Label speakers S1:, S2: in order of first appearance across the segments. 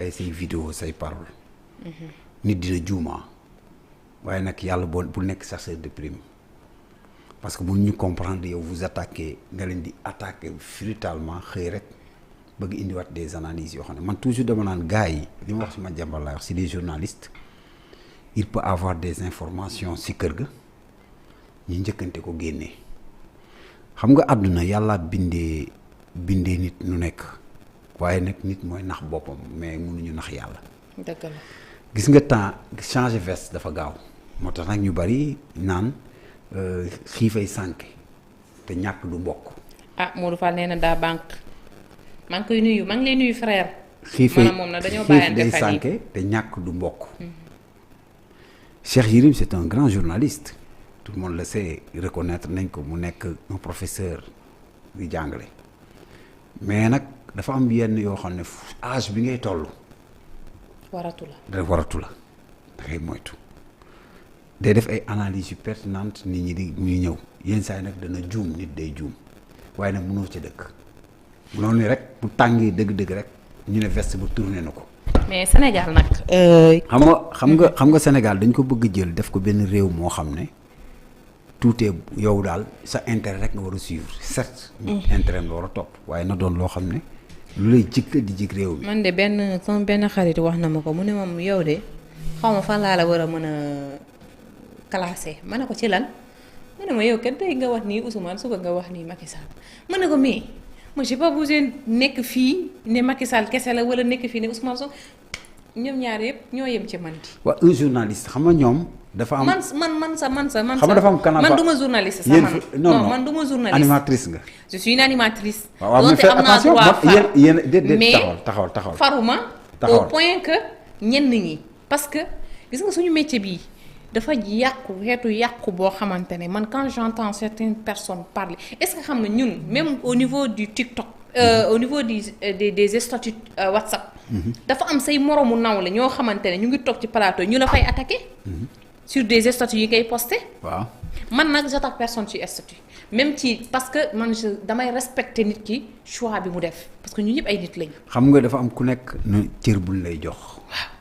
S1: ay say vidéo say parole nit dina juuma waaye nag yàlla bul nekk chasseur de prime parce que mun ñu comprendre yow vous attaquez nga leen di attaquer brutalement xëy rek bëgg indiwaat des analyses yoo xam ne man toujours dama naan gars yi li ma wax si ma jàmbal laa wax si des journalistes il peut avoir des informations si kër ga ñu njëkkante ko génnee xam nga àdduna yàlla bindee nit nu nekk waaye nag nit mooy nax boppam mais mënuñu nax yàlla.
S2: dëgg la
S1: gis nga temps changer veste dafa gaaw moo tax nag ñu bari naan xiifay sànke te ñàkk du mbokk.
S2: ah Modou Fall nee na daa banque maa ngi koy nuyu maa ngi lay nuyu frère.
S1: xiifay
S2: moom na dañoo
S1: xiif day sànke te ñàkk du mbokk. Cheikh Yérim c'est un grand journaliste tout le monde le sait reconnaître nañ ko mu nekk un professeur di jàngale mais nag dafa am yenn yoo xam ne âge bi ngay toll.
S2: waratu la
S1: da ngay moytu day def ay analyses yu pertinentes nit ñi di ñuy ñëw yenn saa yi nag dana juum nit day juum waaye nag mënoo ca dëkk loolu ni rek bu tàngee dëgg-dëgg rek ñu ne veste ba tourné na ko.
S2: mais Sénégal nag.
S1: xam nga Sénégal dañ ko bëgg jël def ko benn réew moo xam ne tout est yow daal sa intérêt rek nga war a suivre certes. intérêt nga war a topp waaye na doon loo xam ne lu lay jig la di jig réew mi.
S2: man de sama benn xarit wax na ma ko mu ne moom yow de xaw ma fan laa la war a mën a classé ma ne ko ci lan mu ne ma yow kat tey nga wax nii Ousmane suba nga wax nii Macky Sall ma ne ko mais moi j'ai pas besoin nekk fii ne Macky Sall kese la wala nekk fii ne Ousmane Sonko ñoom ñaar yëpp ñoo yem ci man di.
S1: waaw un journaliste xam nga ñoom. dafa am
S2: man xam nga
S1: dafa am canal
S2: man du ma journaliste sax man. non man du ma journaliste
S1: animatrice nga.
S2: je suis une animatrice.
S1: waaw mais fais attention yéen taxawal
S2: faruma au point que ñenn ñi parce que gis nga suñu métier bii dafa yàqu boo xamante ne man quand j'entends certaines personnes parler est-ce que xam nga ñun même au niveau du TikTok. Au niveau des statuts WhatsApp. dafa am say moromu nawle ñoo xamante ne ñu ngi toog ci plateau ñu la fay attaqué. sur des statuts yi ngay posté.
S1: waaw
S2: man nag j'attaque personne ci statut même ci parce que man damay respecter nit ki choix bi mu def parce que ñu ñëpp ay nit lañu.
S1: xam nga dafa am ku nekk nu cër buñ lay jox.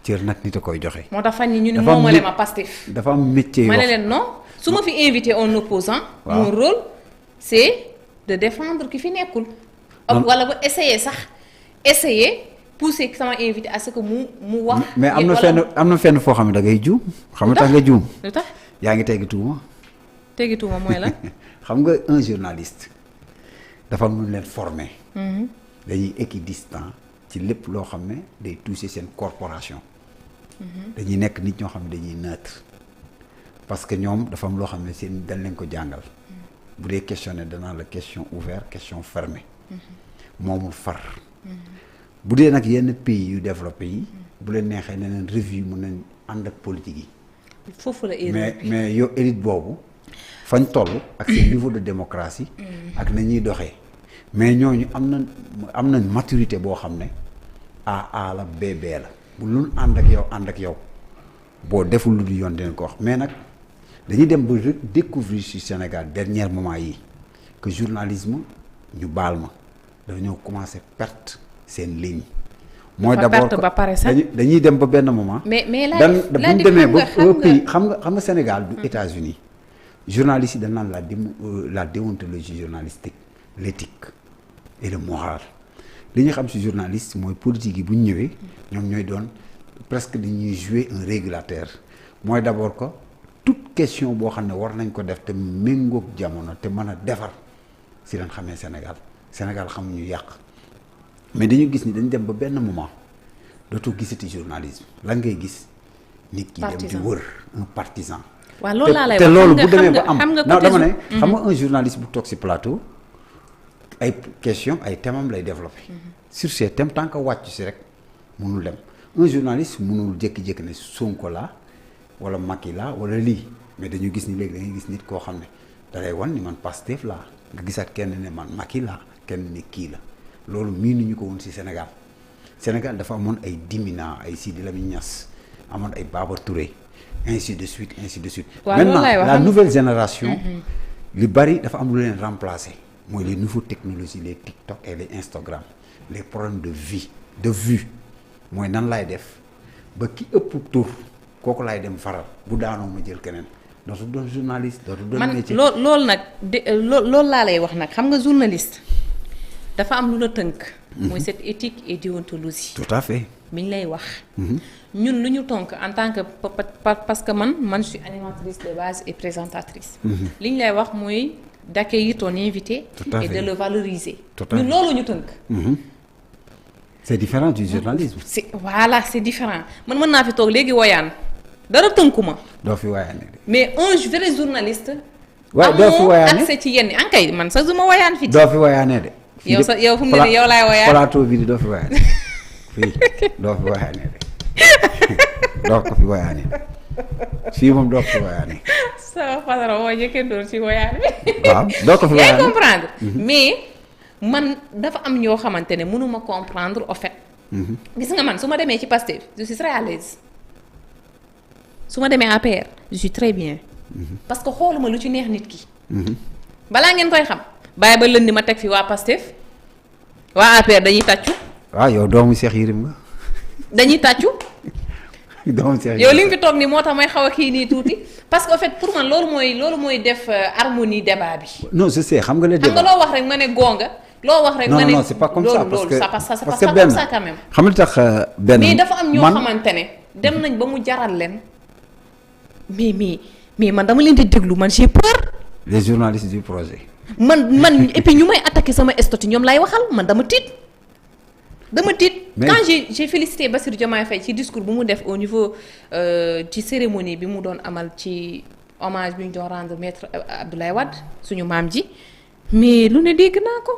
S1: cër nag nit a koy joxe.
S2: moo tax fan yii ñu ne moomale ma Pastef.
S1: dafa am métier yoo
S2: ma ne leen non su ma fi invité un opposant mon rôle c'est de défendre ki fi nekkul. wala ba essayer pousser sama invité à ce que mu wax.
S1: mais am na fenn foo xam ne da ngay juum. xam nga tax nga juum.
S2: lu tax
S1: yaa ngi teggi tuuma.
S2: teggi tuuma mooy lan.
S1: xam nga un journaliste dafa am lu leen formé. dañuy équidistant ci lépp loo xam ne day toucher seen corporation. dañuy nekk nit ñoo xam ne dañuy neutre parce que ñoom dafa am loo xam ne seen dañ leen ko jàngal. bu dee questionné danaa la question ouverte question fermée. moomul far. bu dee nag yenn pays yu développé yi. bu leen neexee ne leen revue mun nañ ànd ak politique yi.
S2: foofu la élite
S1: mais yow élite boobu fañ toll ak seen niveau de démocratie. ak na ñuy doxee. mais ñooñu am na maturité boo xam ne A la B la bu lu ànd ak yow boo deful lu du yoon dinañ ko wax mais nag dañuy dem ba découvrir ci Sénégal dernier moment yi que journalisme ñu baal ma dafa ñëw commencer perte seen ligne. mooy d'abord
S2: ba pare sax
S1: dañuy dem ba benn moment.
S2: mais
S1: bu ñu demee ba pays xam nga Sénégal du États-Unis journalistes yi dañ naan la déontologie journalistique l'éthique et le moral li ñu xam ci journaliste mooy politique yi bu ñu ñëwee ñoom ñooy doon presque dañuy jouer un régulateur mooy d'abord que toute question boo xam ne war nañ ko def te méngoog jamono te mën a defar ci lañ xamee Sénégal xamuñu yàq. mais dañu gis ni dañu dem ba benn moment dootoo gisati journalisme lan ngay gis. nit ki dem di wër un partisan.
S2: waaw loolu laa lay wax
S1: te loolu bu demee ba am
S2: non
S1: dama ne. xam nga un journaliste bu toog ci plateau ay question ay thèmes lay développer. sur ces thèmes tant que wàcc ci rek mënul dem un journaliste mënul jékki-jékki ne Sonko la wala Macky la wala lii mais dañu gis ni léegi da ngay gis nit koo xam ne da lay wan ni man Pastef laa nga gisaat kenn ne man Macky laa kenn ne kii la. loolu miinuñu ko woon ci Sénégal dafa amoon ay Dimina ay Sidi Lamine Niass amoon ay Baba Touré ainsi de suite. Maintenant la nouvelle génération. li bari dafa am lu leen remplacer mooy les nouvelles technologies les TikTok et les Instagram les problèmes de vue mooy nan laay def ba ki ëpp tur kooku laay dem faral bu daanoo ma jël keneen dootul doon journaliste dootul doon métier.
S2: man loolu nag loolu laa lay wax nag xam nga journaliste dafa am lu la tënk. mooy cette éthique et déontologie.
S1: tout à fait.
S2: mi ñu lay wax. ñun lu ñu tonk en tant que parce que man je suis animatrice de base et présentatrice. li ñu lay wax mooy d'accueillir ton invité. et de le valoriser. ñun loolu ñu tënk.
S1: c'est différent du journalisme.
S2: Voilà c'est différent man mën naa fi toog léegi woyaan dara tënku ma.
S1: doo fi woyaane de.
S2: mais un vrai journaliste.
S1: waaw doo fi woyaane
S2: accès ci yenn ankay man sax du ma woyaan fi.
S1: doo fi woyaane de.
S2: yow fu mu ne nii yow laay woyaan
S1: plateau bi doo fi woyaane fii doo fi woyaane de doo ko fi woyaane fii moom doo ko fi woyaane.
S2: sama patron moo njëkkee doon ci woyaan bi.
S1: waaw doo ko fi woyaane
S2: yaa comprendre. mais man dafa am ñoo xamante ne mënuma comprendre au fait. gis nga man su ma demee ci Pastef je suis très à l'aise su ma demee APR je suis très bien. parce que xooluma lu ci neex nit ki. balaa ngeen koy xam bàyyi ba lëndi ma teg fi waa Pastef waa APR dañuy tàccu.
S1: waaw yow doomu Cheikh Yérim nga.
S2: dañuy tàccu.
S1: doomu Cheikh Yérim
S2: yow li nga fi toog nii moo tax may xaw a kii nii tuuti parce que en fait pour man loolu mooy def harmonie débat bi.
S1: non je sais xam nga le débat
S2: xam nga loo wax rek ma ne gonga. loo wax rek ma ne
S1: non c'est pas comme ça parce que
S2: parce que benn ça quand même.
S1: xam nga tax benn
S2: mais dafa am ñoo xamante ne dem nañ ba mu jaral leen mais man dama leen di déglu man j'ai peur.
S1: les journalistes du projet.
S2: man et puis ñu may attaqué sama statut ñoom lay waxal man dama tiit. quand j'ai félicité Bassirou Diomaye Faye ci discours bu mu def au niveau ci cérémonie bi mu doon amal ci hommage bi ñu doon rendre maître Abdoulaye Wade suñu maam ji mais lu ne dégg naa ko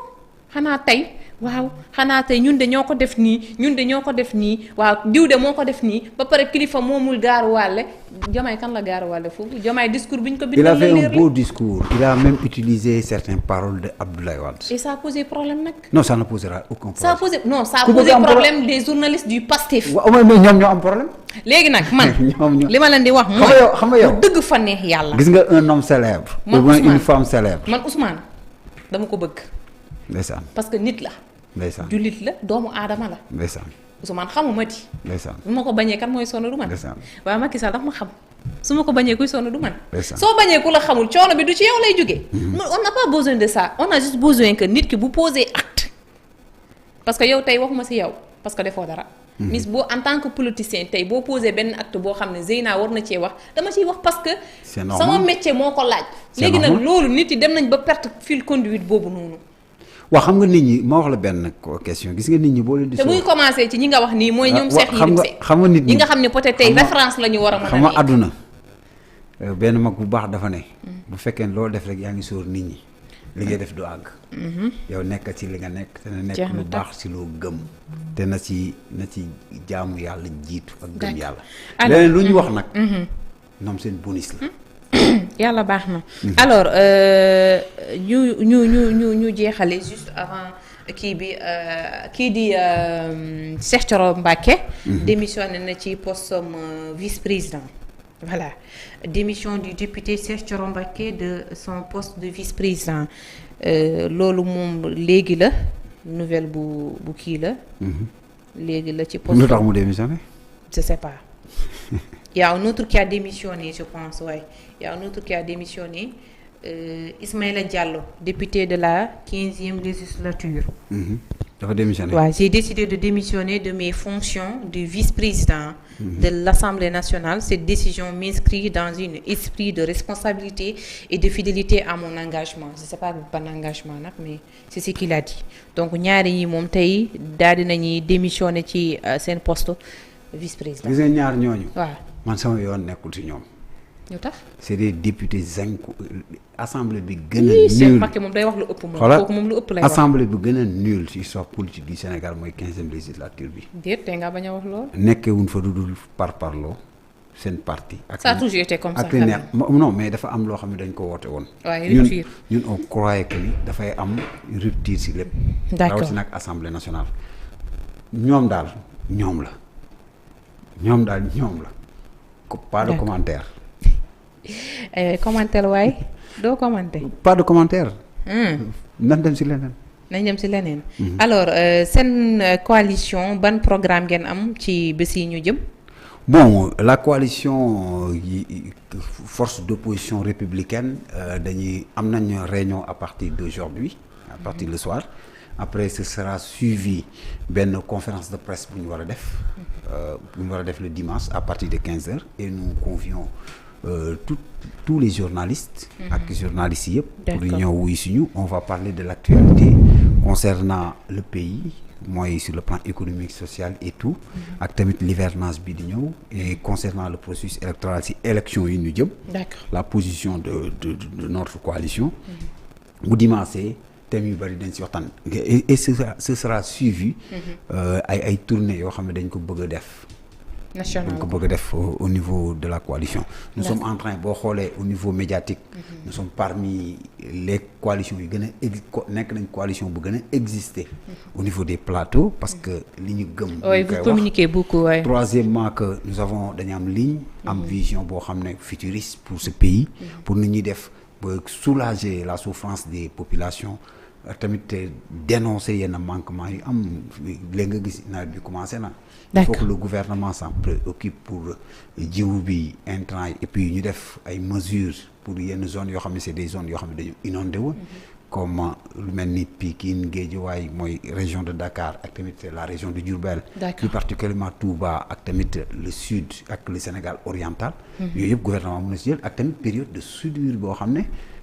S2: xanaa tey ñun de ñoo ko def nii waaw diw de moo ko def nii ba pare kilifa moomul gaaruwaale Diomaye kan la gaaruwaale foofu Diomaye discours bi ñu ko bindal.
S1: il a fait un beau discours. il a même utilisé certaines paroles de Abdoulaye Wade.
S2: et ça a posé problème nag.
S1: non ça ne posera aucun problème.
S2: ça a posé problème des journalistes du Pastef.
S1: waaw mais ñoom ñoo am problème.
S2: léegi nag man li ma leen di wax.
S1: xam nga yow
S2: dëgg fa neex yàlla.
S1: gis nga un homme célèbre.
S2: man
S1: ou une femme célèbre.
S2: man Ousmane dama ko bëgg.
S1: ndeysaan
S2: parce que nit la.
S1: ndeysaan
S2: jullit la doomu aadama la.
S1: ndeysaan
S2: Ousmane xamuma di.
S1: ndeysaan
S2: bu ma ko bañee kan mooy sonn du man.
S1: ndeysaan
S2: waaw Macky Sall dafa ma xam su ma ko bañee kuy sonn du man.
S1: ndeysaan
S2: soo bañee ku la xamul coono bi du ci yow lay jógee. on n'a pas besoin de ça on a juste besoin que nit ki bu poser acte. parce que yow tey waxuma si yow parce que defoo dara. mis boo en tant que politicien tey boo posé benn acte boo xam ne Zeyna war na cee wax dama ciy wax parce que.
S1: c'est normal
S2: sama métier moo ko laaj. léegi nag loolu nit yi dem nañ ba perte fil conduite boobu noonu.
S1: waaw xam nga nit ñi ma wax la benn question gis nga nit ñi boo leen di.
S2: te muy commencé ci ñi nga wax nii mooy ñoom Cheikh Yérim Seck
S1: xam nga nit ñi
S2: nga xam ne peut-être tey référence la ñu war a mën a.
S1: xam nga àdduna benn mag bu baax dafa ne. bu fekkee ne loolu def rek yaa ngi sóor nit ñi li ngay def du àgg. yow nekk ci li nga nekk te na nekk lu baax ci loo gëm. te na ci jaamu yàlla jiitu ak gëm yàlla. leneen lu ñu wax nag. ñoom seen bonus la.
S2: yàlla baax na. alors ñu jeexale juste avant kii di Cheikh Thioro Mbacké. démissionné na ci poste vice-président. voilà démission du député Cheikh Thioro Mbacké de son poste de vice-président loolu moom léegi la nouvelle bu kii la. léegi la ci poste.
S1: lu tax mu démissionné.
S2: je sais pas. Il y a un autre qui a démissionné je pense ouais. Il y a un autre qui a démissionné Ismaïla Diallo député de la 15e législature.
S1: dafa démissionné.
S2: waaw j'ai décidé de démissionner de mes fonctions de vice-président de l'Assemblée nationale. Cette décision m'inscrit dans un esprit de responsabilité et de fidélité à mon engagement. Je sais pas ban engagement nag mais c'est ce qu'il a dit donc ñaari yi moom tey daal dinañuy démissionner ci seen poste vice-président.
S1: gis nga ñaar ñooñu.
S2: waaw
S1: man sama yoon nekkul ci ñoom.
S2: ñu tax
S1: c'est des députés assemblée bi gën a.
S2: oui Cheikh
S1: nul
S2: Mbacké moom day wax lu ëpp moom. kooku moom lu ëpp lay wax
S1: assemblée bi gën a nul ci histoire politique du Sénégal mooy 15e législature bi.
S2: déet tey nga bañ a wax loolu.
S1: nekkewuñ fa du dul parparloo seen parti. ak
S2: ça a toujours été comme ça.
S1: ak neex non mais dafa am loo xam ne dañ ko woote woon.
S2: waaye rupture
S1: ñun on croyait que ni dafay am rupture ci lépp.
S2: d'accord
S1: rawatina ak assemblée nationale. ñoom daal ñoom la. pas de commentaire.
S2: commentaire waaye doo commenter.
S1: pas de commentaire. nan dem ci leneen.
S2: nañ dem ci leneen. alors seen coalition ban programme ngeen am ci bés yi ñu jëm.
S1: bon la coalition force d'opposition républicaine dañuy am nañ réunion à partir d'aujourd'hui à partir le soir après ce sera suivi benn conférence de presse bu ñu war a def le dimanche à partir de 15h et nous convions tous les journalistes ak journalistes yëpp pour ñëw wuy suñu on va parler de l'actualité concernant le pays mooy sur le plan économique social et tout ak tamit l'hivernage bi di ñëw et concernant le processus électoral ci élection yi ñu jëm la position de notre coalition bu dimanche thèmes yu bari dañ ci waxtaan et ce sera suivi ay tournées yoo xam ne dañ ko bëgg a def national dañ ko bëgg a def au niveau de la coalition nous sommes en train boo xoolee au niveau médiatique nous sommes parmi les coalitions yu gën a nekk nañ coalition bu gën a exister au niveau des plateaux parce que li ñu gëm
S2: vous communiquez beaucoup
S1: troisièmement que nous avons dañu am ligne am vision boo xam ne futuriste pour ce pays pour nit ñi def ba soulager la souffrance des populations tamit dénoncer yenn manquements yu am léegi nga gis nawet bi commencé na il faut que le gouvernement s'en préoccupe pour jiwu bi intrant et puis ñu def ay mesures pour yenn zones yoo xam ne c'est des zones yoo xam ne dañu inondé woon comme lu mel ni Pikine Guédiawaye mooy région de Dakar ak tamit la région de Diourbel plus particulièrement Touba ak tamit le sud ak le Sénégal oriental yooyu yëpp gouvernement mën na si jël ak tamit période de soudure boo xam ne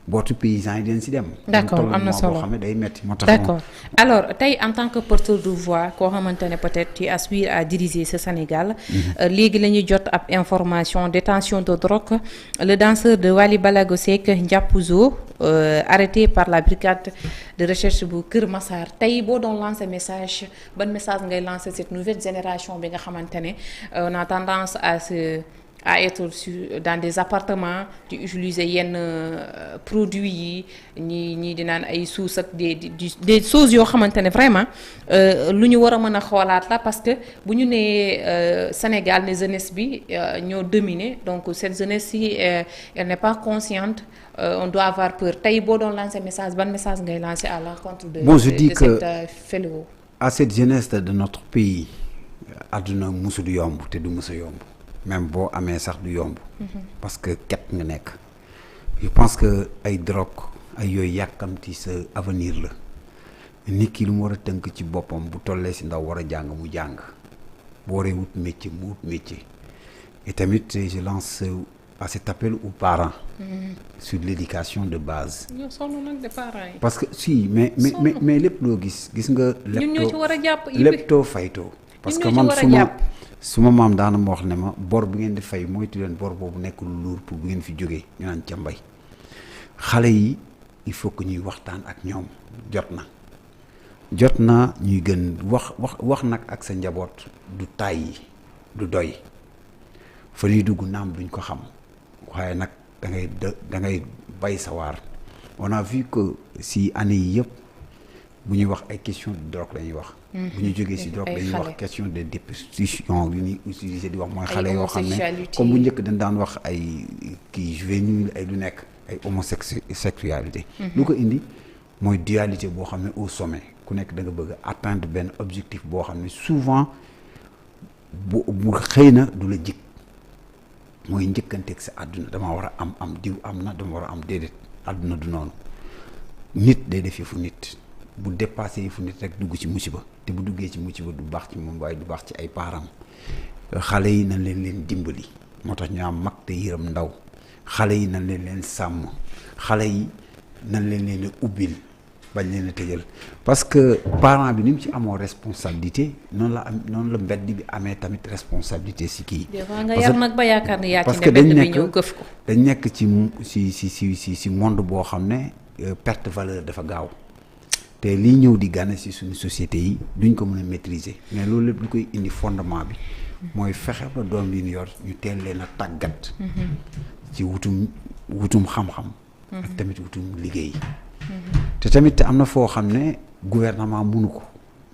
S1: bootu paysans yi dañ si dem.
S2: d'accord am na solo
S1: boo xam ne day metti moo tax.
S2: d'accord alors tey en tant que porteur de voix koo xamante ne peut-être tu aspires à diriger ce Sénégal. léegi la ñuy jot ab information détention de drogue le danseur de Wally Ballago Seck Ndiapouzo arrêté par la brigade de recherche bu Kër Massar tey boo doon lancer message ban message ngay lancer cette nouvelle génération bi nga xamante ne on a tendance à être dans des appartements di utiliser yenn produits yi ñii di naan ay suus ak des choses yoo xamante ne vraiment lu ñu war a mën a xoolaat la parce que bu ñu nee Sénégal ne jeunesse bi ñoo dominer donc cette jeunesse yi elle n'est pas consciente on doit avoir peur tey boo doon lancer message ban message ngay lancer à l'encontre de cette fléau
S1: à cette jeunesse de notre pays àdduna musu du yomb te du musa yomb même boo amee sax du yomb parce que ket nga nekk je pense que ay drogue ay yooyu yàkkamti sa avenir la nit ki lu mu war a tënk ci boppam bu tollee si ndaw war a jàng mu jàng bu waree wut métier mu wut métier et tamit je lance à cet appel aux parents sur l'éducation de base parce que si mais lépp loo gis nga leptoo faytoo parce que man suma maam daana ma wax ne ma bor bi ngeen di fay moytu leen bor boobu nekk lu luur pour bu ngeen fi jógee ñu naan ca mbay xale yi il faut que ñuy waxtaan ak ñoom jot na ñuy gën wax nag ak sa njaboot du tàyyi du doy fa ñuy dugg naam duñ ko xam waaye nag da ngay bay sa waar on a vu que si année yi yëpp bu ñuy wax ay question de drogue la ñuy wax bu ñu jógee ci drogue dañuy wax question de déprostitution yu ñuy utiliser di wax mooy xale yoo xam ne comme bu njëkk dañ daan wax ay kii juvénile ay lu nekk ay homosexualité lu ko indi mooy dualité boo xam ne au sommet ku nekk da nga bëgg a atteindre benn objectif boo xam ne souvent bu xëy na du la jik mooy njëkkanteeg sa àdduna dama war a am diw am na dama war a am déedéet àdduna du noonu nit day def yëfu nit bu dépassé yëfu nit rek dugg ci musiba te bu duggee ci musiba du baax ci moom waaye du baax ci ay parents xale yi nañ leen dimbali moo tax ñu am mag te yërëm ndaw xale yi nañ leen sàmm xale yi nañ leen ubbil bañ leen a tëjal parce que parent bi ni mu ci amoo responsabilité noonu la mbedd bi amee tamit responsabilité si kii.
S2: nga yar nag ba yaakaar ne yaa
S1: parce
S2: ci
S1: que
S2: mbedd bi ñëw këf ko.
S1: dañ nekk ci monde boo xam ne perte valeur dafa gaaw. te lii ñëw di gane ci suñu société yi duñ ko mën a maîtriser mais loolu lépp lu koy indi fondement bi mooy fexe ba doom yi ñu yor ñu teel leen a tàggat ci wutum xam-xam ak tamit wutum liggéey te tamit am na foo xam ne gouvernement mënu ko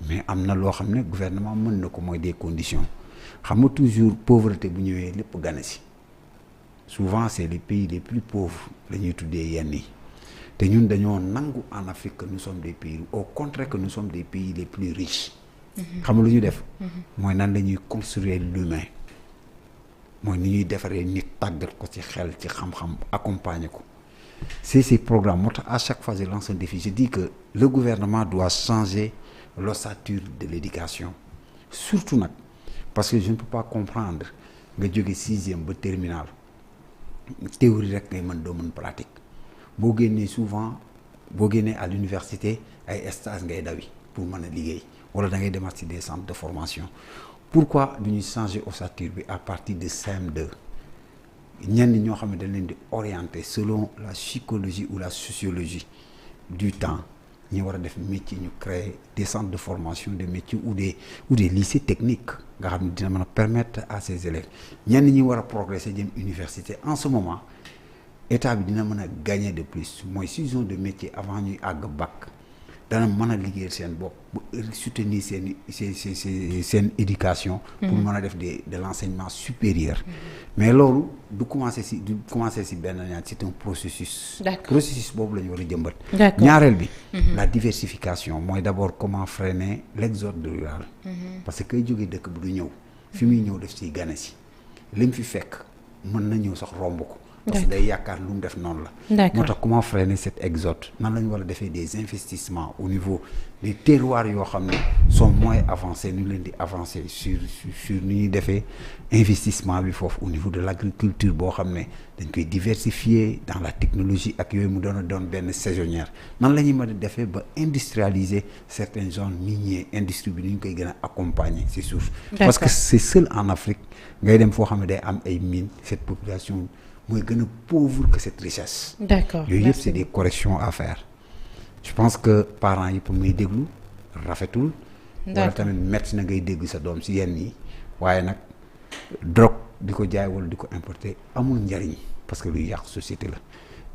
S1: mais am na loo xam ne gouvernement mën na ko mooy des conditions xam nga toujours pauvreté bu ñëwee lépp gane ci souvent c'est les pays les plus pauvres la ñuy tuddee yenn yi te ñun dañoo nangu en Afrique que nous sommes des pays au contraire que nous sommes des pays les plus riches. xam nga lu ñu def. mooy nan la ñuy construire l'humain mooy ni ñuy defaree nit tàggat ko ci xel ci xam-xam accompagner ko. c'est ces programmes moo tax à chaque fois je lance un défi je dis que le gouvernement doit changer l'ossature de l'éducation surtout nag parce que je ne peux pas comprendre nga jóge 6e ba terminale théorie rek ngay mën doo mën pratique boo génnee souvent boo génnee à l'université ay stage ngay dawi pour mën a liggéey wala da ngay demaat ci des centres de formation pourquoi du ñuy changer ossature bi à partir de CM2 ñenn ñoo xam ne dañ leen di orienter selon la psychologie ou la sociologie du temps ñu war a def métier ñu créer des centres de formation de métiers ou des lycées techniques nga xam ne dina mën a permettre à ces élèves ñenn ñi war a progresser jëm université en ce moment état bi dina mën a gagner de plus mooy s'ils ont de métiers avant ñuy àgg bac dana mën a liggéeyal seen bopp bu soutenir seen éducation pour mën a def de l'enseignement supérieur mais loolu du commencer si benn ñaar c'est un processus processus boobu la ñu war a jëmbat ñaareel bi la diversification mooy d'abord comment freiner l'exode rural parce que kay jógee dëkk bi du ñëw fi muy ñëw def si gane si li mu fi fekk mën na ñëw sax romb ko parce que day yaakaar lu mu def noonu la moo tax comment freiner cet exode nan la ñu war a defee des investissements au niveau des terroirs yoo xam ne sont moins avancés ñu leen di avancer sur ni ñuy defee investissement bi foofu au niveau de l'agriculture boo xam ne dañ koy diversifier dans la technologie ak yooyu mu doon benn saisonnière nan la ñuy mën a defee ba industrialiser certaines zones minières industrie bi ni ñu koy gën a accompagner ci suuf parce que c'est seul en Afrique ngay dem foo xam ne day am ay mines cette population mooy gën a pauvre que cette richesse.
S2: D'accord
S1: yooyu yëpp c'est des corrections à faire. je pense que parents yi pour muy déglu rafetul. wala tamit métti na ngay dégg sa doom si yenn yi waaye nag drogue di ko jaay wala di ko importer amul njariñ parce que luy yàq société la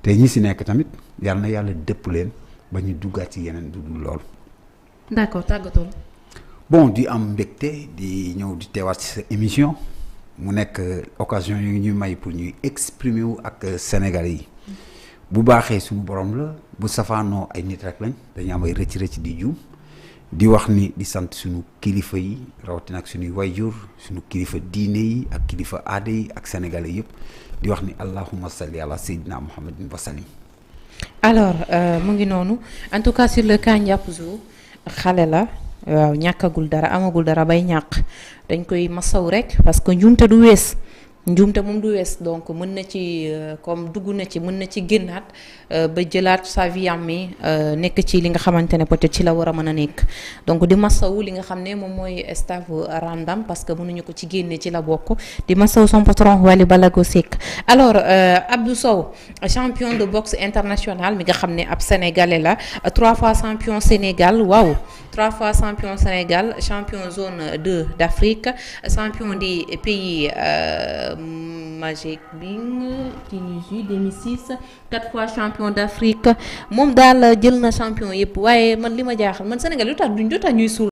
S1: te ñi si nekk tamit yàlla na yàlla dëpp leen ba ñu duggaat ci yeneen du dul lool.
S2: d'accord tàggatoo.
S1: bon di am mbégte di ñëw di teewaat ci sa émission. mu nekk occasion yu ñuy may pour ñuy exprimer wu ak Sénégalais yi bu baaxee suñu borom la bu safaanoo ay nit rek lañ dañu am ay rëcc di juum di wax ni di sant suñu kilifa yi rawatina ak suñuy wayjur suñu kilifa diine yi ak kilifa aada yi ak Sénégalais yëpp di wax ni allahumma salli ala sayyidina muhammadin wa sallim.
S2: alors mu ngi noonu en tout cas sur le cas Ndiaye Zo xale la. waaw ñàkkagul dara amagul dara bay ñàkk dañ koy masaw rek parce que njuumte du wees njuumte moom du wees donc mën na ci comme dugg na ci mën na ci génnaat ba jëlaat sa vie am mi nekk ci li nga xamante ne peut-être ci la war a mën a nekk donc di masaw li nga xam ne moom mooy staff randam parce que mënuñu ko ci génne ci la bokk di masaw son patron Wally Ballago Seck alors Abdou Sow champion de boxe international mi nga xam ne ab sénégalais la 3 fois champion Sénégal waaw 3 fois champion Sénégal champion zone 2 d'Afrique champion des pays Magic Bing Tunisie 2006 4 fois champion d'Afrique moom daal jël na champion yëpp waaye man li ma jaaxal man Sénégal lu tax ñuy suul